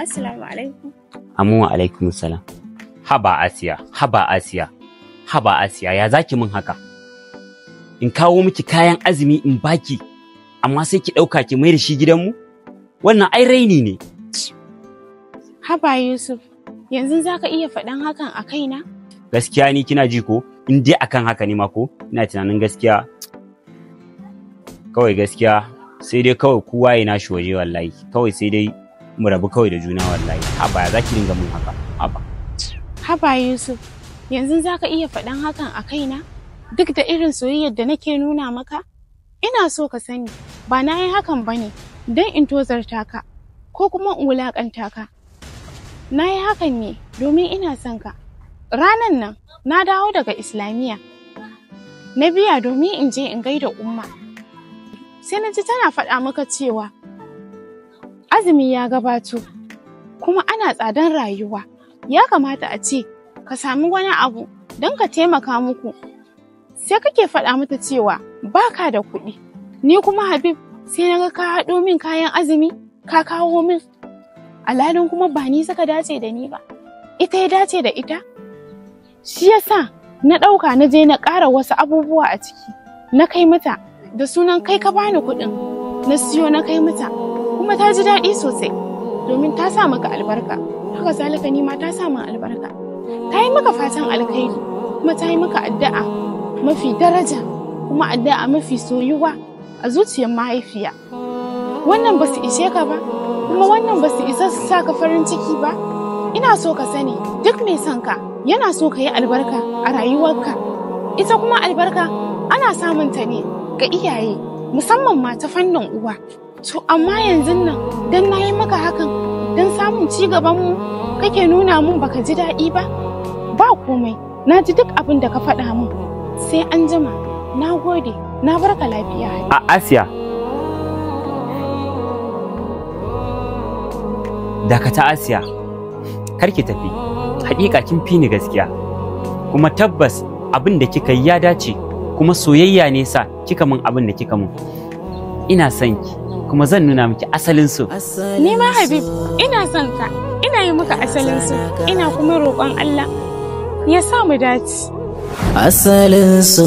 Assalamu alaikum. Amu wa alaikum salam. Haba Asiya, haba Asiya, haba Asiya, ya zaki min haka? In kawo miki kayan azumi in baki, amma sai ki ɗauka ki mai da shi gidanmu? Wannan ai raini ne. Haba Yusuf, yanzu zaka iya faɗan hakan a kaina? Gaskiya ni kina ji ko? In dai akan haka ne ma ko? Ina tunanin gaskiya. Kawai gaskiya sai dai kawai kowa ya nashi waje wallahi. Kawai sai dai mu rabu kawai da juna wallahi. Haba ya zaki dinga mun haka? Haba. Haba Yusuf, yanzu zaka iya faɗan hakan a kaina? Duk da irin soyayyar da nake nuna maka? Ina so ka sani, ba na yi hakan ba ne don in tozarta ka ko kuma in wulaƙanta ka. Na yi hakan ne domin ina son ka. Ranan nan na dawo daga Islamiyya. Na biya domin in je in gaida Umma. Sai na ji tana faɗa maka cewa azumi ya gabato kuma ana tsadan rayuwa. Ya kamata a ce ka sami wani abu don ka taimaka muku. Sai kake faɗa mata cewa baka da kuɗi. Ni kuma Habib sai na ga ka haɗo min kayan azumi ka kawo min. Alhalin kuma ba ni suka dace da ni ba. Ita ya dace da ita. Shi yasa na ɗauka na je na ƙara wasu abubuwa a ciki. Na kai mata da sunan kai ka bani kuɗin. Na siyo na kai mata kuma ta ji daɗi sosai domin ta sa maka albarka. Haka zalika ni ma ta sa min albarka. Ta yi maka fatan alkhairi kuma ta yi maka addu'a mafi daraja kuma addu'a mafi soyuwa a zuciyar mahaifiya. Wannan ba su ishe ka ba kuma wannan ba su isa su sa ka farin ciki ba. Ina so ka sani duk mai son ka yana so ka yi albarka a rayuwarka. Ita kuma albarka ana samun ta ne ga iyaye musamman ma ta fannin uwa. To amma yanzu nan dan na yi maka hakan dan samun ci gaban mu kake nuna mun baka ji daɗi ba? Ba komai, na ji duk abin da ka faɗa mun. Sai an jima, na gode, na barka lafiya. A Asiya. Dakata Asiya, kar ki tafi. Hakika kin fi ni gaskiya. Kuma tabbas abin da kika yi ya dace, kuma soyayya ne sa kika min abin da kika min. Ina son ki, kuma zan nuna miki asalin so. Ni ma Habib, ina son ka, ina yi maka asalin so, ina kuma roƙon Allah ya sa mu dace. Asalin so,